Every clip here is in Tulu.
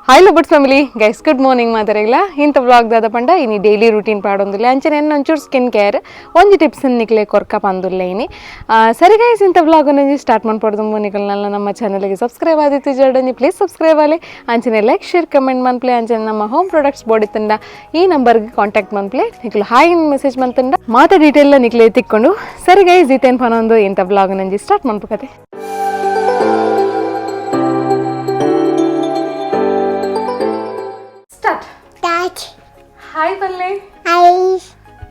Hi lovers family, guys, good morning ಮಾತಾರಿಲ್ಲ. ಇಂಥ vlog ದಾದ ಪಂಡ ಇನಿ ಡೈಲಿ ರೂಟೀನ್ ಪಾಡೊಂದಿಲ್ಲ. ಅಂಚನೆ ಎನ್ನ ಒಂಚೂರು ಸ್ಕಿನ್ ಕೇರ್ ಒಂಜಿ ಟಿಪ್ಸ್ ನಿಕ್ಲೆ ಕೊರ್ಕ ಪಂದುಲ್ಲ ಇನಿ. ಸರಿ ಗೈಸ್, ಇಂಥ ವ್ಲಾಗ್ ಒಂಜಿ ಸ್ಟಾರ್ಟ್ ಮಾಡ್ಪಡ್ದು. ನಿಕಲ್ನೆಲ್ಲ ನಮ್ಮ ಚಾನಲ್ಗೆ ಸಬ್ಸ್ಕ್ರೈಬ್ ಆದಿತ್ತು ಜೋಡಂಜಿ ಪ್ಲೀಸ್ ಸಬ್ಸ್ಕ್ರೈಬ್ ಆಲಿ. ಅಂಚನೆ like, share, comment ಮನ್ಪ್ಲೆ. ಅಂಚನೆ ನಮ್ಮ home products body ತಂಡ ಈ ನಂಬರ್ಗೆ ಕಾಂಟ್ಯಾಕ್ಟ್ ಮನ್ಪ್ಲೆ. ನಿಕ್ಲು ಹಾಯ್ ಮೆಸೇಜ್ ಮಂತಂಡ ಮಾತ ಡೀಟೇಲ್ ನಿಕ್ಲೆ ತಿಕ್ಕೊಂಡು. ಸರಿ ಗೈಸ್, ಇತೇನ್ ಪನೊಂದು ಇಂಥ ವ್ಲಾಗ್ ನಂಜಿ ಸ್ಟಾರ್ಟ್ ಮಾಡ್ಬೇಕತೆ. Start. Dad. Hi ಪಲ್ಲೆ. I.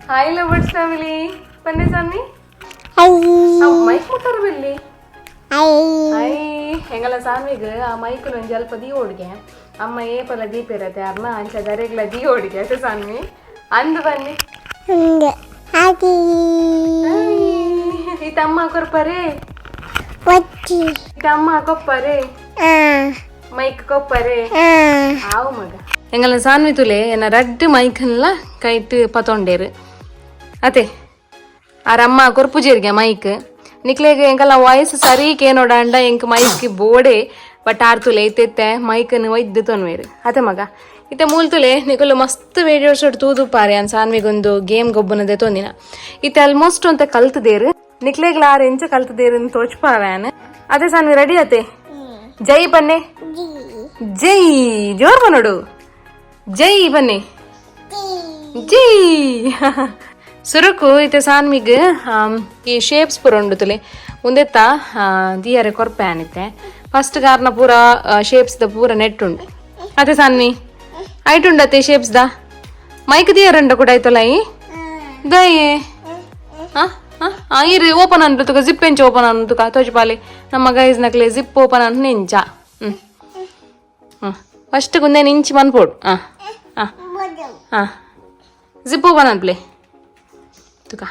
Hi lovers family ಪನ್ನೆ Saanvi. I. Mic ಮುಟ್ಟಾರ ಬಿಲ್ಲಿ. I. I ಹೆಂಗಲ್ಲ ಸಾನ್ವಿಗ್ ಆ ಮೈಕ್ ಒಂಜಿ ಅಲ್ಪ ದೀ ಓಡ್ಗೆ ಅಮ್ಮ ಏಪಲ ದೀಪ ಇರತ್ತೆ ಅರ್ನ ಅಂಚ ದರೆಗ್ಲ ದೀ ಓಡ್ಗೆ ಅತೆ ಸಾನ್ವಿ ಅಂದು ಬನ್ನಿ. And Adi. ಈ ತಮ್ಮ ಕೊರ್ಪರೆ. What? ಈ ತಮ್ಮ ಕೊಪ್ಪರೆ. Ah. ಮೈಕ್ ಕೊಪ್ಪರೆ. Ah. ಆವು ಮಗ ಎಂಗಲ ಸಾನ್ವಿ ತುಲೆ ಎನ್ನ ರಡ್ಡ್ ಮೈಕನ್ಲ ಕೈಟ್ ಪತೊಂಡೇರು ಅತೆ. ಆರಮ್ಮ ಕೊರ್ಪುಜೇರಿಗೆ ಮೈಕ್ ನಿಕ್ಲೆಗ್ ಎಂಕಲ್ಲ ವಾಯ್ಸ್ ಸರಿ ಕೇನೋಡಂಡ ಎಂಕ್ ಮೈಕ್ ಬೋಡೆ. ಬಟ್ ಆರ್ ತುಲೆ ಇತ್ತೆತ್ತೆ ಮೈಕನ್ನು ಒಯ್ದು ತೊನ್ವೇರು ಅತೆ ಮಗ. ಇತ್ತೆ ಮೂಲ್ ತುಲೆ ನಿಕುಲು ಮಸ್ತ್ ವೀಡಿಯೋಸ್ ತೂದು ಪಾರೆ. ಅನ್ ಸಾನ್ವಿಗೊಂದು ಗೇಮ್ ಗೊಬ್ಬನದೆ ತೊಂದಿನ. ಇತ್ತೆ ಆಲ್ಮೋಸ್ಟ್ ಅಂತ ಕಲ್ತದೇರು. ನಿಕ್ಲೆಗ್ಲ ಆರ್ ಎಂಚ ಕಲ್ತದೇರು ತೋಚ್ಪಾವ್ಯಾನ್ ಅದೇ. ಸಾನ್ವಿ ರೆಡಿ ಅತೆ? ಜೈ ಬನ್ನೆ. G. ಜೈ ಜೋರ್ ಬನ್ನೋಡು. ಜೈ ಬನ್ನಿ. D. ಜೈ ಸುರುಕು ಇತ್ತೆ ಸಾನ್ಮಿಗ್ ಈ ಶೇಪ್ಸ್ ಪೂರ ಉಂಡು ತುಲೆ. ಉಂದೆತ್ತ ದಿಯರೆ ಕೊರ್ಪೆ ಆನಿತ್ತೆ. ಫಸ್ಟ್ ಕಾರ್ನ ಪೂರ ಶೇಪ್ಸ್ the ಪೂರ ನೆಟ್ ಉಂಡು ಅತೆ ಸಾನ್ವಿ. ಐಟ್ ಉಂಡತೆ shapes the. Mic ದಿಯರಂಡ ಕೂಡ ಆಯ್ತಲ್ಲ ಈ ದಯೆ. ಇರು ಓಪನ್ ಅನ್ಲು ತುಕ. ಜಿಪ್ ಎಂಚ ಓಪನ್ ಅನ್ ತುಕ ತೋಜಪಾಲೆ ನಮ್ಮ ಗೈಸ್ ನಕ್ಲೆ. ಜಿಪ್ ಓಪನ್ ಅನ್ ಎಂಚ? ಹ್ಮ್ ಹ್ಮ್ ಫಸ್ಟ್ ಕುಂದೆ ನಿಂಚಿ ಮನ್ಪೋಡು. ಹಾಂ ಹಾಂ. Model. ಹಾಂ, ಜಿಪ್ ಓಪನ್ ಅನ್ಪ್ಲೆ ತುಕ.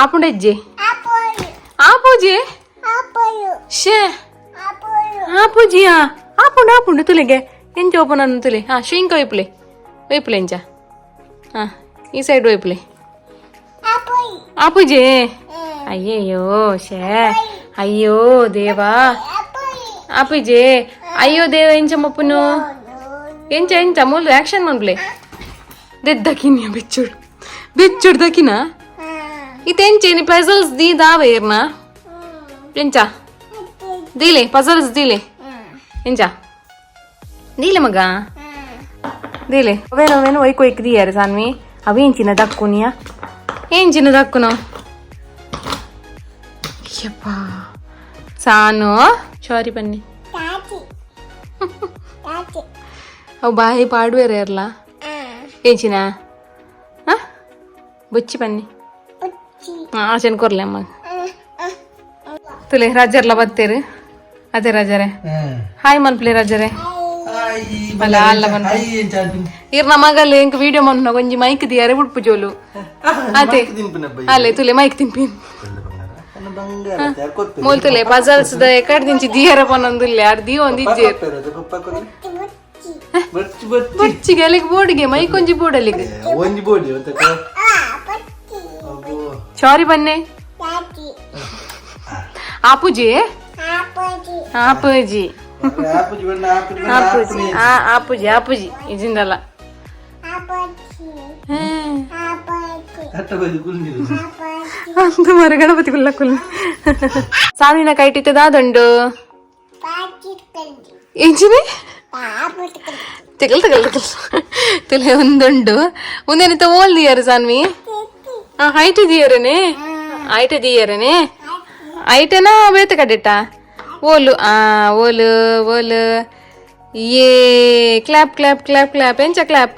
ಆಪುಂಡೆಜ್ಜೆ. Apple. ಆಪೂಜೆ. Apple. ಶೇ. Apple. ಆಪೂಜಿಯಾ? ಆಪುಂಡು ಆಪುಂಡು ತುಲೆಗೆ. ಎಂಚ ಓಪನ್ ಅನ್ನು ತುಲೆ. ಹಾಂ, ಶಿಂಕ ಒಯ್ಪುಲೆ ಒಯ್ಪುಲೆ ಎಂಚ. ಹಾಂ, ಈ ಸೈಡ್ ಒಯ್ಪುಲೆ. Apple. ಆಪೂಜೆ. ಅಯ್ಯಯ್ಯೋ, ಶೇ, ಅಯ್ಯೋ ದೇವಾ. Apple. ಆಪೂಜೆ. ಅಯ್ಯೋ ದೇವ, ಎಂಚ ಮಪ್ಪುನು? ಎಂಚ ಎಂಚ ಮೂಲು ಆಕ್ಷನ್ ಮನ್ಪ್ಲೆ. ದೆದ್ದಕಿನ್ಯ ಬೆಚ್ಚುಡು ಬೆಚ್ಚುಡು ದಕಿನ. ಇತೆಂಚೆ ನಿ ಪಜಲ್ಸ್ the ದಾವ ಏರ್ನ ಎಂಚ ದೀಲೆ? ಪಜಲ್ಸ್ ದೀಲೆ ಎಂಚ ದೀಲೆ ಮಗ ದೀಲೆ. ಅವೇನು ಅವೇನು ಒಯ್ಕ್ ಒಯ್ಕ್ ದಿಯಾರೆ ಸಾನ್ವಿ. ಅವೇಂಚಿನ ದಕ್ಕುನಿಯ? ಏಂಚಿನ ದಕ್ಕುನು? ಯಪ್ಪ ಸಾನು, ಸಾರಿ ಬನ್ನಿ. Daddy. Daddy. ಅವು ಬಾಯಿ ಪಾಡುವೇರ ಇರ್ಲ. Ah. ಏಂಚಿನ? ಹಾ, ಬುಚ್ಚಿ ಬನ್ನಿ. Uchi. ಆಚೆನ್ ಕೊರ್ಲೆ ಅಮ್ಮ. ತುಲೆ ರಾಜರ್ಲ ಬತ್ತೇರು ಅದೇ. ರಾಜರೇ, ಹಾಯ್ ಮನ್ಪ್ಲೆ ರಾಜರೇ. ಅಲ್ಲ ಅಲ್ಲ ಮನ್ಪ್ಲೆ. ಇರ್ನ ಮಗಲ್ ಎಂಕ್ ವಿಡಿಯೋ ಮನ್ಪುನ ಒಂಜಿ ಮೈಕ್ ದಿಯಾರೆ ಬುಡ್ಪು ಜೋಲು ಅದೇ. ಅಲ್ಲೇ ತುಲೆ ಮೈಕ್ ತಿನ್ಪಿ ಮೂಲ್ ತುಲೆ. ಪಜಲ್ಸ್ the ಎಕಡ್ ದಿಂಚಿ ದಿಯರ ಪನೊಂದುಲ್ಲೆ ಆರ್ the ಒಂದ್ ಇಜ್ಜೆ. Uchi. ಬೊಚ್ಚಿಗೆ ಅಲ್ಲಿಗೆ ಬೋರ್ಡಿಗೆ ಮೈಕ್ ಒಂಜಿ ಬೋರ್ಡ್ ಅಲ್ಲಿಗೆ. ಒಂಜಿ ಬೋಡಿ. Ah. Putti. ಸಾರಿ ಬನ್ನೆ. Daddy. ಆಪುಜಿ. Apple. ಆಪುಜಿ ಆಪುಜಿ. ಆ ಆಪುಜಿ ಆಪುಜಿ ಇಜಿಂದಲ್ಲ. Apple. Apple. Apple. ಅಂದು ಮರ ಗಣಪತಿ ಕುಲ್ಲ ಕುಲ್ಲ. ಸಾವಿನ ಕೈಟಿತ್ತದಾದುಂಡು. Pachi. ಎಂಚಿನಿ? Apple. ತಿಗಲ್ ತಿಗಲ್ ತಿಗಲ್ ತಿಲೆ ಒಂದುಂಡು. ಒಂದೇನಿತ್ತ ಓಲ್ ದಿಯರು ಸಾನ್ವಿ? ಆ ಹೈಟ್ ದಿಯರನೆ, ಹೈಟ್ ದಿಯರನೆ. ಐಟನಾ ಬೇತ ಕಡೆಟ ಓಲು. ಆ ಓಲು ಓಲು. ಏ clap clap clap clap. ಎಂಚ ಕ್ಲಾಪ್?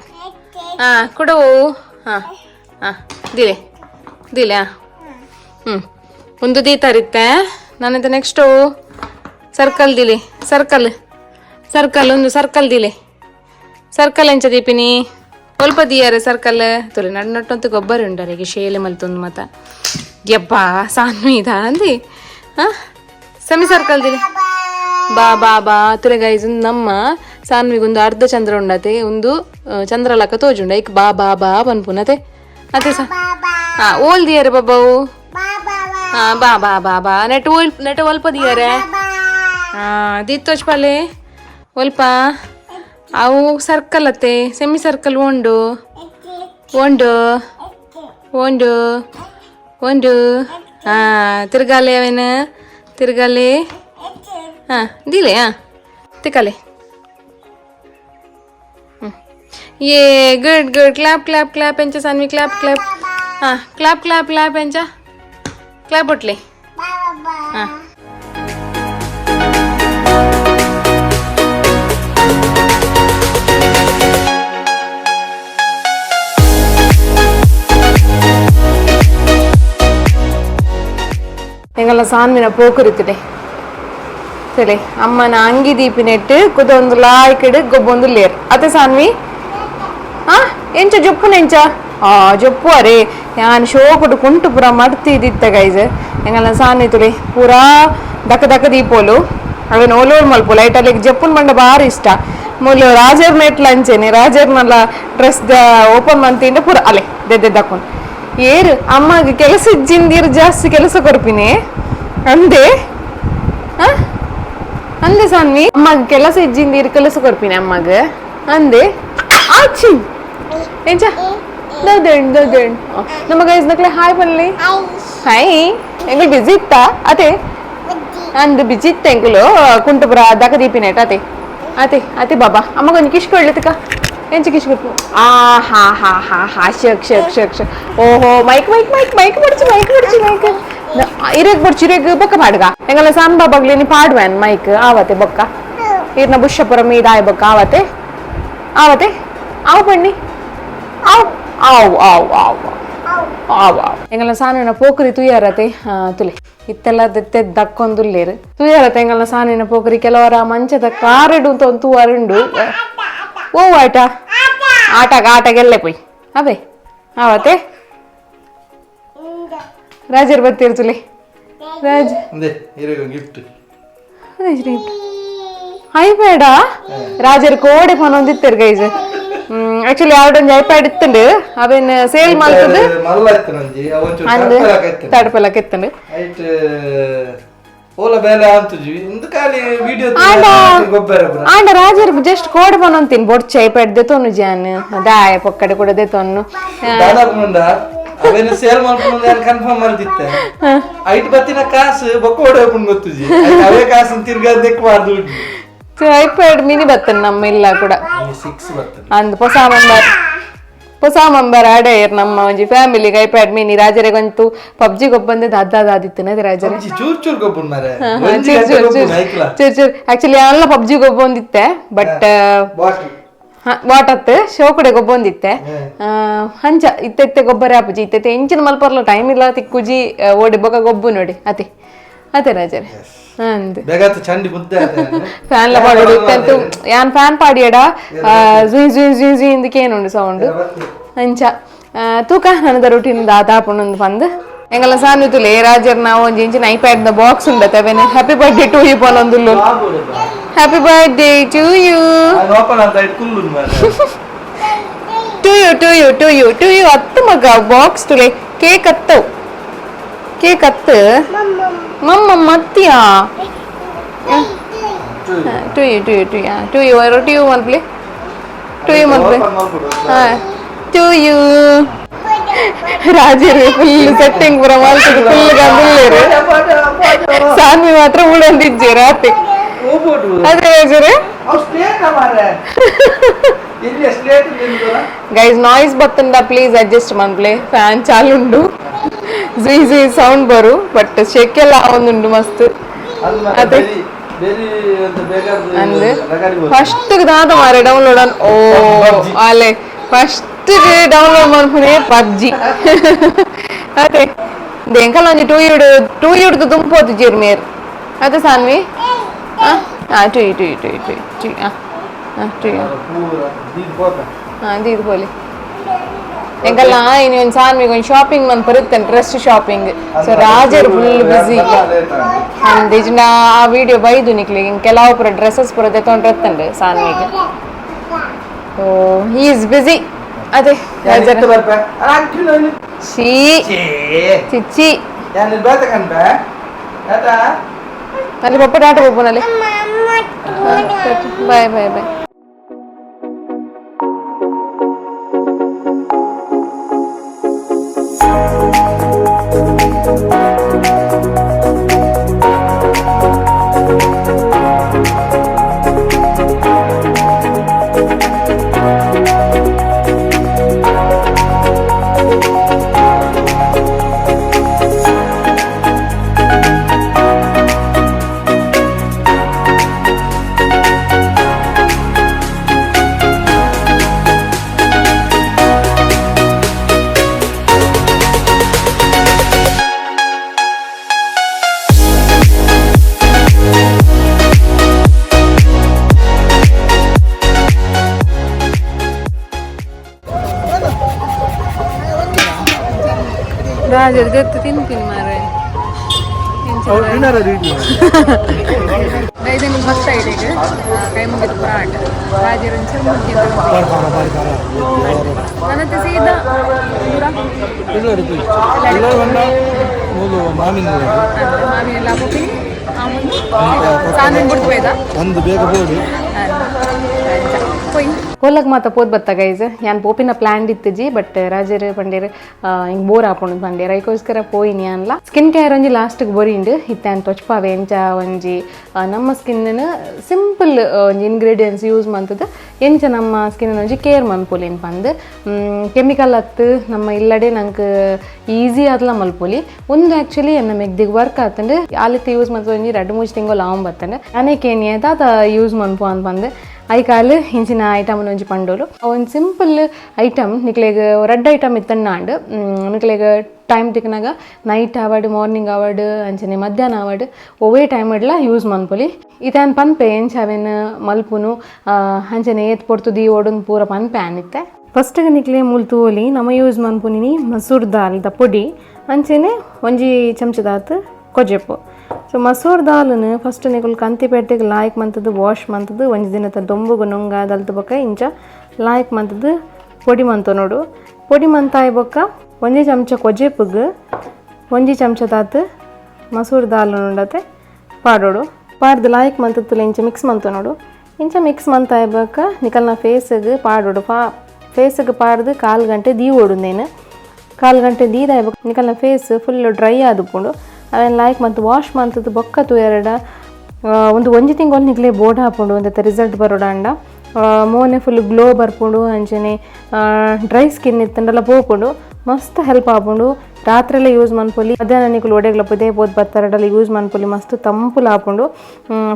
ಹಾ ಕೊಡವು. ಹಾ ಹಾ, ದಿಲೆ ದಿಲೆ. ಹಾ ಹ್ಞೂ, ಒಂದು ದೀತಾರಿತ್ತೆ ನಾನಿಂದ. ನೆಕ್ಸ್ಟು ಸರ್ಕಲ್ ದಿಲೆ. ಸರ್ಕಲ್ ಸರ್ಕಲ್, ಒಂದು ಸರ್ಕಲ್ ದಿಲೆ. ಸರ್ಕಲ್ ಎಂಚ ದೀಪಿನಿ? ಸ್ವಲ್ಪ ದಿಯಾರೆ ಸರ್ಕಲ್ ತುಲೆ. ನಡು ನಟ್ಟಂತ ಗೊಬ್ಬರ ಉಂಡರಿಗೆ ಶೇಲೆ ಮಲ್ತೊಂದು ಮತ. ಯಬ್ಬಾ ಸಾನ್ವಿ ಇದಾ ಅಂದಿ. ಹಾ, ಸೆಮಿ ಸರ್ಕಲ್ ದಿಲೆ. ಬಾ ಬಾ ಬಾ ತುಲೆ. ಗೈಸ್, ನಮ್ಮ ಸಾನ್ವಿಗೊಂದು ಅರ್ಧ ಚಂದ್ರ ಉಂಡತೆ. ಒಂದು ಚಂದ್ರಲಕ ತೋಜುಂಡ. ಐಕ್ ಬಾ ಬಾ ಬಾ ಪನ್ಪುನತೆ ಅತೆ. ಸ ಹಾ, ಓಲ್ ದಿಯರೆ ಬಬ್ಬವು. ಬಾ ಬಾ ಬಾ ಬಾ ನೆಟ್ ಒಲ್ ನೆಟ್ ಒಲ್ಪ ದಿಯರೆ ದಿತ್ತೋಚ್ ಪಾಲೆ ಒಲ್ಪ ಅವು ಸರ್ಕಲ್ ಅತ್ತೆ ಸೆಮಿ ಸರ್ಕಲ್ ಉಂಡು ಉಂಡು ಉಂಡು ಉಂಡು. ತಿರ್ಗಾಲೆ ಅವೇನ ತಿರ್ಗಾಲೆ. ದಿಲೆ ತಿಕ್ಕಲೆ. ಏ good good clap clap clap ಎಂಚ Sanvi clap clap. Clap clap clap ಎಂಚ ಕ್ಲಾಪ್ ಒಟ್ಲೆ. ಎಂಗಲ್ಲ ಸಾನ್ವಿನ ಪೋಕುರಿತಿದೆ ಸರಿ ಅಮ್ಮನ ಅಂಗಿ ದೀಪಿನೆಟ್ಟು ಕುದೊಂದು ಲಾಯ್ಕಿಡು ಗೊಬ್ಬೊಂದು ಲೇರ್ ಅತ್ತೆ ಸಾನ್ವಿ. ಎಂಚ ಜೊಪ್ಪುನೆಂಚ ಜೊಪ್ಪು ಅರೆ ಯಾನ್ ಶೋಕುಡು ಕುಂಟು ಪೂರ ಮಡ್ತಿದ್ದಿತ್ತ ಗೈಸ್. ಎಂಗಲ್ಲ ಸಾನ್ವಿ ತುಳಿ ಪೂರಾ ದಕ ದಕ ದೀಪೋಲು ಅವೇನು ಓಲೋಲ್ ಮಲ್ಪು ಲೈಟ್ ಅಲ್ಲಿಗೆ ಜಪ್ಪುನ್ ಬಂಡ ಬಾರಿ ಇಷ್ಟ ಮೂಲು ರಾಜರ್ ನೆಟ್ಲ ಅಂಚೆನೆ ರಾಜರ್ನಲ್ಲ ಡ್ರೆಸ್ ಓಪನ್ ಮಂತಿಂಡ ಪೂರ ಅಲೆ ದೆದ್ದೆ ದಕ್ಕೊಂಡು ಏರು ಅಮ್ಮಗೆ ಕೆಲಸ ಇಜ್ಜಿಂದಿರು ಜಾಸ್ತಿ ಕೆಲಸ ಕೊರ್ಪಿನಿ ಅಂದೆ. ಅಂದೆ ಸಾನ್ವಿ ಅಮ್ಮಗೆ ಕೆಲಸ ಇಜ್ಜಿಂದಿರು ಕೆಲಸ ಕೊರ್ಪಿನಿ ಅಮ್ಮಗ ಅಂದೆ. ಆಚಿ ಎಂಚ ದೌದೇಣ್ ದೌದೇಣ್ ನಮ್ಮ ಗೈಸ್ ನಕ್ಲೆ ಹಾಯ್ ಬನ್ಲಿ ಹಾಯ್ ಎಂಗುಲು ಬಿಜಿ ಇತ್ತಾ ಅದೇ ಅಂದು ಬಿಜಿ ಇತ್ತ ಎಂಗುಲು ಕುಂಟುಪುರ ದಕ ದೀಪಿನೇಟ ಅತೆ ಅತೆ ಅತೆ ಬಾಬಾ ಅಮ್ಮ ಕೊಂಚ ಕಿಶ್ಕೊಳ್ಳಿತ್ತಕ ಎಂಚ ಕಿಶ್ ಕೊರ್ಪು ಆ ಹಾ ಹಾ ಹಾ ಹಾ ಶಕ್ ಶಕ್ ಶಕ್ ಶಕ್. ಓಹೋ mic mic mic mic ಬಡ್ಚು mic ಬಡ್ಚು mic ಇರೇಗ್ ಬಡ್ಚು ಇರೇಗ್ ಬೊಕ್ಕ ಪಾಡ್ಗ ಎಂಗಲ ಸಾಂಬಾ ಬಗ್ಲಿ ಪಾಡ್ವೇನ್ ಮೈಕ್ ಆವತೆ ಬೊಕ್ಕ ಇರ್ನ ಬುಷಪುರ ಮೀದಾಯ ಬೊಕ್ಕ ಆವತೆ ಆವತೆ ಆವು ಪಣ್ಣಿ ಆವ್ ಆವ್ ಆವ್ ಆವ್ ಆವ್ ಆವ್ ಎಂಗಲ ಸಾನಿನ ಪೋಕರಿ ತುಯ್ಯಾರತೆ ತುಲೆ ಇತ್ತೆಲ್ಲ ದೆತ್ತೆ ದಕ್ಕೊಂದುಲ್ಲೇರು ತುಯ್ಯಾರತೆ ಎಂಗಲ ಸಾನಿನ ಪೋಕರಿ ಕೆಲವರ ಮಂಚದ ಕಾರಡು ಅಂತ ಒಂದು ತೂವಾರುಂಡು. ಓ ಆಟ ಆಟಗ ಆಟಗೆಲ್ಲೆ ಪೊಯ್ ಅವೇ ಆವತೆ ರಾಜರ್ ಬತ್ತೀರ್ ತುಲೆ ರಾಜ್ ಗಿಫ್ಟ್ ಐಪ್ಯಾಡ ರಾಜರ್ ಕೋಡೆ ಫೋನ್ ಒಂದಿತ್ತೇರು ಗೈಸ್. ಆಕ್ಚುಲಿ ಆರ್ಡೊಂಜಿ ಐಪ್ಯಾಡ್ ಇತ್ತುಂಡು ಅವೇನ್ ಸೇಲ್ ಮಲ್ತದು ಅಂದ್ ತಡಪಲಕ ಇತ್ತುಂಡು. ಓಲ ಬೇಲೆ ಅಂತುಜಿ ಇಂದು ಖಾಲಿ ವಿಡಿಯೋ ಆಂಡ ರಾಜರ್ ಜಸ್ಟ್ ಕೋಡೆ ಫೋನ್ ಅಂತೀನಿ ಬೊಡ್ಚಿ ಐಪ್ಯಾಡ್ ದೆತೊನ್ನು ಜಾನ್ ದಾಯ ಪೊಕ್ಕಡೆ ಕೂಡ ದೆತೊನ್ನು ಅವೇನು ಸೇಲ್ ಮಲ್ಪುನ ಕನ್ಫರ್ಮ್ ಮಲ್ತಿತ್ತೆ ಐಟ್ ಬತ್ತಿನ ಕಾಸು ಬೊಕ್ಕ ಓಡೆ ಗೊತ್ತುಜಿ ಅವೇ ಕಾಸು ತಿರ್ಗಾ ದೆಕ್ಕು ಐಪ್ಯಾಡ್ ಮಿನಿ ಬತ್ತನ್ ನಮ್ಮ ಇಲ್ಲ ಕೂಡ ಸಿಕ್ಸ್ ಬರ್ತದೆ ಅಂದ್ ಹೊಸ ಮಂಬರ್ ಹೊಸ ಮಂಬರ್ ಆಡೇರ್ ನಮ್ಮ ಒಂಜಿ ಫ್ಯಾಮಿಲಿಗೆ ಐಪ್ಯಾಡ್ ಮಿನಿ ರಾಜರಿಗಂತೂ ಪಬ್ಜಿ ಗೊಬ್ಬಂದೆ ದಾದ ದಾದಿತ್ತು ರಾಜರೇ ಚೂರ್ ಚೂರ್ ಗೊಬ್ಬುನ್ ಮಾರೆ ಚೂರ್ ಚೂರ್ ಚೂರ್ ಆಕ್ಚುಲಿ ಎಲ್ಲ ಪಬ್ಜಿ ಗೊಬ್ಬೊಂದಿತ್ತೆ ಬಟ್ what ಅತ್ ಶೋ ಕಡೆ ಗೊಬ್ಬೊಂದಿತ್ತೆ ಅಂಚ ಇತ್ತೆ ಗೊಬ್ಬರ ಆಪುಜಿ ಇತ್ತೆ ಎಂಚಿನ ಮಲ್ಪರ್ಲ ಟೈಮ್ ಇಲ್ಲ ತಿಕ್ಕುಜಿ ಓಡಿ ಬೊಕ ಗೊಬ್ಬು ನೋಡಿ ಅತೆ ಅತೆ ರಾಜರೇ ಅಂದ್ ಬೇಗಾತ ಚಂಡಿ ಮುದ್ದೆ ಫ್ಯಾನ್ ಲ ಪಾಡೋಡು ಇತ್ತಂತೂ ಯಾನ್ ಫ್ಯಾನ್ ಪಾಡಿಯಡ ಜುಯ್ ಜುಯ್ ಜುಯ್ ಜುಯ್ ಇಂದಕ್ಕೆ ಸೌಂಡ್ ಅಂಚ ತೂಕ ನನದ ರೂಟೀನ್ ದಾದಾಪುಂಡು ಪಂದ್ ಎಂಗಲ ಸಾನು ತುಲೆ ರಾಜರ್ ನಾವು ಒಂಜಿ ಇಂಚಿನ ಐಪ್ಯಾಡ್ ದ ಬಾಕ್ಸ್ ಉಂಡತೆ ಅವೇನೆ happy birthday to you ಪನೊಂದುಲ್ಲು happy birthday to you to you to you to you to you ಅತ್ತು ಮಗ ಬಾಕ್ಸ್ ತುಲೆ ಕೇಕ್ ಅತ್ತವು ಕೇಕ್ ಅತ್ತು ಮಮ್ಮ ಮತ್ತಿಯಾ to you to you to you to you to you ಮಲ್ಪ್ಲೆ to you ಮಲ್ಪ್ಲೆ to you ರಾಜರು full setting ಪೂರ ಮಲ್ತದು ಫುಲ್ ಗಂದುಲ್ಲೇರು ಸಾನ್ವಿ ಮಾತ್ರ ಉಳೊಂದಿಜ್ಜೆ ರಾತ್ರಿ ಅದೇ ರಾಜರೇ. ಗೈಸ್ ನಾಯ್ಸ್ ಬತ್ತುಂಡ ಪ್ಲೀಸ್ ಅಡ್ಜಸ್ಟ್ ಮನ್ಪ್ಲೆ ಫ್ಯಾನ್ ಚಾಲುಂಡು ಜುಯ್ ಜುಯ್ ಸೌಂಡ್ ಬರು ಬಟ್ ಶೆಕೆಲ್ಲ ಆವೊಂದುಂಡು ಮಸ್ತ್ ಅದೇ ಅಂದ್ ಫಸ್ಟ್ ದಾದ ಮಾರೆ ಡೌನ್ಲೋಡ್ ಅನ್ ಓ ಅಲೆ ಫಸ್ಟ್ ಡೌನ್ಲೋಡ್ ಮನ್ಪುನೆ ಪಬ್ಜಿ ಅದೇ ದೆಂಕಲ ಒಂಜಿ ಟೂ ಇಡು ಟೂ ಇಡ್ದು ದುಂಪೋತು ಜಿರ್ಮೇರ್ ಅದೇ Saanvi. To you to you to you to you to to you ದೀದ್ ಪೋಲಿ ಎಂಕಲ್ಲ ಇನಿ ಒಂಜಿ ಸಾನ್ವಿಗ್ ಒಂಜಿ ಶಾಪಿಂಗ್ ಮನ್ಪರ dress shopping so ರಾಜರ್ ಫುಲ್ ಬಿಸಿ ಅಂದ್ ಇಜ್ಜಿಂಡ ಆ ವಿಡಿಯೋ ಬೈದು ನಿಕ್ಲೆಗ್ ಕೆಲವು ಪೂರ ಡ್ರೆಸ್ಸಸ್ ಪೂರ ದೆತೊಂಡ್ರೆತ್ತಂಡ್ ಸಾನ್ವಿಗ್. So he is busy ಅದೇ ರಾಜರ್. ಶೀ ಚಿಚ್ಚಿ ಯಾನ್ ಬೇತ ಕನ್ಬೆ ಟಾಟಾ ಅಲ್ಲಿ ಪಪ್ಪ ಟಾಟಾ ಪಪ್ಪನಲ್ಲಿ. Bye bye bye. ರಾಜರು ಜೊತೆ ತಿಂತೀನಿ ಮಾರ್ರೆ. ಐದನೇ ಭಕ್ತ ಇದೆ ಕೈ ಮುಗಿದು ಪುರಾಟ ರಾಜರು ಒಂಚೂರು ಮುಗಿದು ನನ್ನತ್ತೆ ಸೀದಾ ಮಾವಿನೆಲ್ಲ ಪೋಪಿನಿ ಸಾನಿನ ಬಿಡ್ತು ಬೇದ ಒಂದು ಬೇಗ ಬೋಡಿ. ಹೋಲಕ್ ಮಾತ ಪೋದ್ ಬತ್ತ ಗೈಸ್. ಯಾನ್ ಪೋಪಿನ ಪ್ಲಾನ್ ಇತ್ತಿಜಿ, ಬಟ್ ರಾಜರು ಪಂಡೇರು ಹಿಂಗೆ ಬೋರ್ ಆಪುಂಡು ಪಂಡೇರ್, ಐಕೋಸ್ಕರ ಪೋಯಿನಿ ಅನ್ಲ. ಸ್ಕಿನ್ ಕೇರ್ ಒಂಜಿ ಲಾಸ್ಟ್ಗೆ ಬೊರಿಂಡು ಇತ್ತೆ ಅನ್ ತೊಚ್ಪಾವೆ ಎಂಚ ಒಂಜಿ ನಮ್ಮ ಸ್ಕಿನ್ ಸಿಂಪಲ್ ಒಂಜಿ ಇಂಗ್ರೀಡಿಯೆಂಟ್ಸ್ ಯೂಸ್ ಮಂತದ ಎಂಚ ನಮ್ಮ ಸ್ಕಿನ್ ಒಂಜಿ ಕೇರ್ ಮನ್ಪೊಲಿನ್ ಪಂದ್. ಕೆಮಿಕಲ್ ಅತ್ತು ನಮ್ಮ ಇಲ್ಲಡೆ ನಂಗೆ ಈಸಿ ಆದ್ಲ ಮಲ್ಪೊಲಿ. ಒಂದು ಆ್ಯಕ್ಚುಲಿ ಎನ್ನ ಮೆಗ್ದಿಗ್ ವರ್ಕ್ ಆತಂಡು ಆಲಿತ್ತೆ ಯೂಸ್ ಮಂತದ ಒಂಜಿ 2-3 ತಿಂಗಳು ಆವಂ ಬತ್ತಂಡು ಅನೇಕೇನಿಯ ತಾತ ಯೂಸ್ ಮನ್ಪು ಅಂತ ಪಂದ್. ಐಕಾಲ್ ಇಂಚಿನ ಐಟಮ್ ಒಂಜಿ ಪಂಡೋಲು ಒಂದು ಸಿಂಪಲ್ ಐಟಮ್ ನಿಕ್ಲೆಗ್ ರಡ್ಡ್ ಐಟಮ್ ಇತ್ತನ್ನಾಂಡ್ ನಿಕ್ಲೆಗ್ ಟೈಮ್ ತಿಕ್ಕನಾಗ ನೈಟ್ ಆವಡ್ ಮಾರ್ನಿಂಗ್ ಆವಡ್ ಅಂಚನೆ ಮಧ್ಯಾಹ್ನ ಆವಡ್ ಒವ್ವೇ ಟೈಮ್ ಇಡ್ಲ ಯೂಸ್ ಮನ್ಪೊಲಿ. ಇತಾನ್ ಪನ್ಪೆ ಎಂಚ ಅವೇನ್ ಮಲ್ಪುನು ಅಂಚನೆ ಏತ್ ಪೊರ್ತು ದೀ ಓಡುನ್ ಪೂರ ಪನ್ಪೆ ಆನಿತ್ತೆ. ಫಸ್ಟ್ಗೆ ನಿಕ್ಲೆ ಮೂಲು ತೂವೊಲಿ ನಮ ಯೂಸ್ ಮನ್ಪುನಿನಿ ಮಸೂರ್ ದಾಲ್ದ ಪೊಡಿ ಅಂಚನೆ ಒಂಜಿ ಚಮಚದಾತ್ ಕೊಜೆಪು. ಸೊ ಮಸೂರ್ ದಾಲನು ಫಸ್ಟ್ ನಿಕುಲು ಕಂತಿಪೇಟೆಗೆ ಲಾಯ್ಕ್ ಮಂತದ್ದು ವಾಶ್ ಮಂತದ್ದು ಒಂಜಿ ದಿನದ ದೊಂಬುಗು ನುಂಗ ದಲ್ತು ಬೊಕ್ಕ ಇಂಚ ಲಾಯ್ಕ್ ಮಂತದ್ದು ಪೊಡಿ ಮಂತು ನೋಡು. ಪೊಡಿ ಮಂತಾಯಿ ಬೊಕ್ಕ ಒಂಜಿ ಚಮಚ ಕೊಜೆಪುಗ್ ಒಂಜಿ ಚಮಚದಾತ್ ಮಸೂರ್ ದಾಲ್ ಉಂಡತೆ ಪಾಡೋಡು. ಪಾಡ್ದು ಲಾಯ್ಕ್ ಮಂತದ್ದು ಇಂಚ ಮಿಕ್ಸ್ ಮಂತು ನೋಡು. ಇಂಚ ಮಿಕ್ಸ್ ಮಂತಾಯಿ ಬೊಕ್ಕ ನಿಕಲ್ನ ಫೇಸಿಗೆ ಪಾಡೋಡು. ಫೇಸಿಗೆ ಪಾಡ್ದು ಕಾಲು ಗಂಟೆ ದೀ ಓಡು. ನೇನು ಕಾಲು ಗಂಟೆ ದೀದಾಯಿ ಬೊಕ್ಕ ನಿಕಲ್ನ face full dry ಆದುಪುಂಡು. ಅವೇನು ಲೈಕ್ ಮತ್ತು ವಾಶ್ ಮಂತದ್ದು ಬೊಕ್ಕ ತೂಯರಡ ಒಂದು ಒಂಜಿ ತಿಂಗಳು ನಿಕ್ಲೆ ಬೋರ್ಡ್ ಹಾಪುಂಡು ಒಂದತ್ತ ರಿಸಲ್ಟ್ ಬರೋಡಂಡ ಮೋನೆ ಫುಲ್ ಗ್ಲೋ ಬರ್ಪುಂಡು. ಅಂಚನೆ ಡ್ರೈ ಸ್ಕಿನ್ ಇತ್ತಂಡಲ ಪೋಪುಂಡು, ಮಸ್ತ್ ಹೆಲ್ಪ್ ಆಪುಂಡು. ರಾತ್ರೆಲ್ಲ ಯೂಸ್ ಮನ್ಪೊಲಿ, ಮಧ್ಯಾಹ್ನ ನಿಕುಲು ಒಡೆಗ್ಲ ಪುದೇ ಪೋದು ಬತ್ತಾರಡಲ ಯೂಸ್ ಮನ್ಪೊಲಿ, ಮಸ್ತ್ ತಂಪುಲ ಆಪುಂಡು,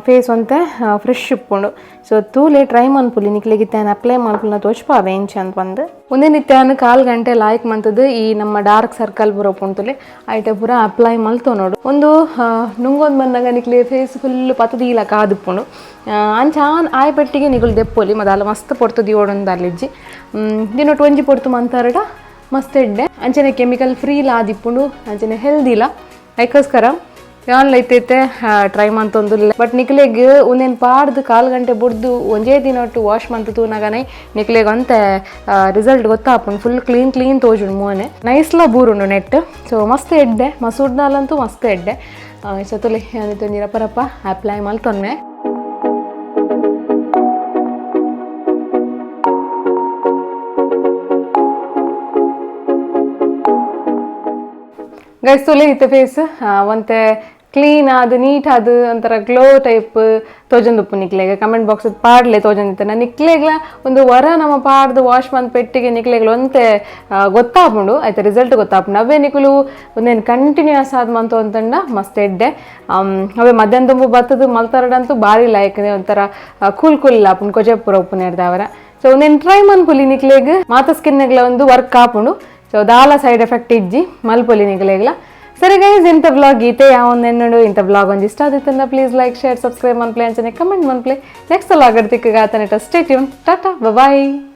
ಫೇಸ್ ಒಂತೆ ಫ್ರೆಶ್ ಇಪ್ಪುಂಡು. ಸೊ ತೂಲೆ ಟ್ರೈ ಮನ್ಪೊಲಿ ನಿಕ್ಲೆಗ್ ಇತ್ತೆ ಅಪ್ಲೈ ಮನ್ಪುನ ತೋಚ್ಪಾವೆ ಎಂಚ ಅಂತ ಬಂದು. ಒಂದೇ ನಿತ್ಯಾನ ಕಾಲು ಗಂಟೆ ಲಾಯ್ಕ್ ಮಂತದ್ದು ಈ ನಮ್ಮ ಡಾರ್ಕ್ ಸರ್ಕಲ್ ಪೂರ ಪುಂಟುಲೆ ಐಟೆ ಪೂರ ಅಪ್ಲೈ ಮಲ್ತೊ ನೋಡು. ಒಂದು ನುಂಗೊಂದು ಬಂದಾಗ ನಿಕ್ಲೆ ಫೇಸ್ ಫುಲ್ ಪತ್ತದೀಲ ಕಾದುಪ್ಪುಂಡು. ಅಂಚ ಆಯ್ ಪೆಟ್ಟಿಗೆ ನಿಗುಲು ದೆಪ್ಪೊಲಿ ಮದಾಲ ಮಸ್ತ್ ಪೊರ್ತು ದಿಯೋಡೊಂದು ಅಲ್ಲಿಜ್ಜಿ ದಿನೊಟ್ಟು ಒಂಜಿ ಪೊರ್ತು ಮಂತಾರಡ ಮಸ್ತ್ ಎಡ್ಡೆ. ಅಂಚನೆ ಕೆಮಿಕಲ್ ಫ್ರೀ ಲಾದಿಪ್ಪುಂಡು, ಅಂಚನೆ ಹೆಲ್ದಿಲ. ಐಕೋಸ್ಕರ ಯಾನ್ ಐತೈತೆ ಟ್ರೈ ಮಂತೊಂದು. ಬಟ್ ನಿಕ್ಲೆಗ್ ಒಂದೇನು ಪಾಡ್ದು ಕಾಲು ಗಂಟೆ ಬುಡ್ದು ಒಂಜೇ ದಿನ ಒಟ್ಟು ವಾಶ್ ಮಂತು ತೂನಗನೆ ನಿಕ್ಲೆಗ್ ಒಂತೆ ರಿಸಲ್ಟ್ ಗೊತ್ತಾಪುಂಡು. Full clean clean ತೋಜುಂಡು ಮೋನೆ, ನೈಸ್ಲ ಬೂರುಂಡು ನೆಟ್. ಸೊ ಮಸ್ತ್ ಎಡ್ಡೆ ಮಸೂರ್ ದಾಲ್ ಅಂತೂ ಮಸ್ತ್ ಎಡ್ಡೆ. ಸತುಲೆ ತೊಂಜಿ ರಪ್ಪ ರಪ್ಪ ಅಪ್ಲೈ ಮಲ್ತೊನ್ನೆ. ಗೈಸ್ ತುಲೆ ಇತ್ತೆ ಫೇಸ್ ಒಂತೆ ಕ್ಲೀನ್ ಆದ್ ನೀಟ್ ಆದ್ ಒಂಥರ ಗ್ಲೋ ಟೈಪ್ ತೋಜೊಂದುಪ್ಪು. ನಿಕ್ಲೆಗ್ ಕಮೆಂಟ್ ಬಾಕ್ಸ್ ಪಾಡ್ಲೆ ತೋಜೊಂದಿತ್ತೆ. ನಿಕ್ಲೆಗ್ಲ ಒಂದು ವರ ನಮ್ಮ ಪಾಡ್ದು ವಾಶ್ ಮಂತ್ ಪೆಟ್ಟಿಗೆ ನಿಕ್ಲೆಗ್ಲ ಒಂತೆ ಗೊತ್ತಾಪುಂಡು, ಆಯ್ತಾ ರಿಸಲ್ಟ್ ಗೊತ್ತಾಪುಂಡು. ಅವೇ ನಿಕುಲು ಒಂದೇನು ಕಂಟಿನ್ಯೂಸ್ ಆದ್ ಮಂತು ಅಂತಂಡ ಮಸ್ತ್ ಎಡ್ಡೆ. ಅವೇ ಮಧ್ಯಾಹ್ನ ತುಂಬು ಬತ್ತದು ಮಲ್ತಾರಡಂತೂ ಬಾರಿ ಲೈಕ್ ಒಂಥರ ಕೂಲ್ ಕೂಲ್ ಆಪುಂಡು ಕೊಜೆಪುರ ಉಪ್ಪುನೇರ್ದವರ. ಸೊ ಒಂದೇನು ಟ್ರೈ ಮನ್ಪುಲಿ ನಿಕ್ಲೆಗ್ ಮಾತ ಸ್ಕಿನ್ನೆಗ್ಲ ಒಂದು ವರ್ಕ್ ಆಪುಂಡು. ಸೊ ದಾಲ ಸೈಡ್ ಎಫೆಕ್ಟ್ ಇಜ್ಜಿ ಮಲ್ಪೊಲಿ ನಿಕ್ಲೆಗ್ಲ. ಸರಿ ಗೈಸ್, ಇಂಥ ಬ್ಲಾಗ್ ಗೀತೆ ಯಾವೊಂದು ಇಂಥ ಬ್ಲಾಗ್ ಒಂದು ಇಷ್ಟ ಆದಿತ್ತಂದ please like share subscribe ಮನ್ಪ್ಲೆ ಅಂಚನೆ ಕಮೆಂಟ್ ಮನ್ಪ್ಲೆ. ನೆಕ್ಸ್ಟ್ ವ್ಲಾಗ್ ತಿಕ್ಕಗಾತನೆ. Stay tune, tata, bye.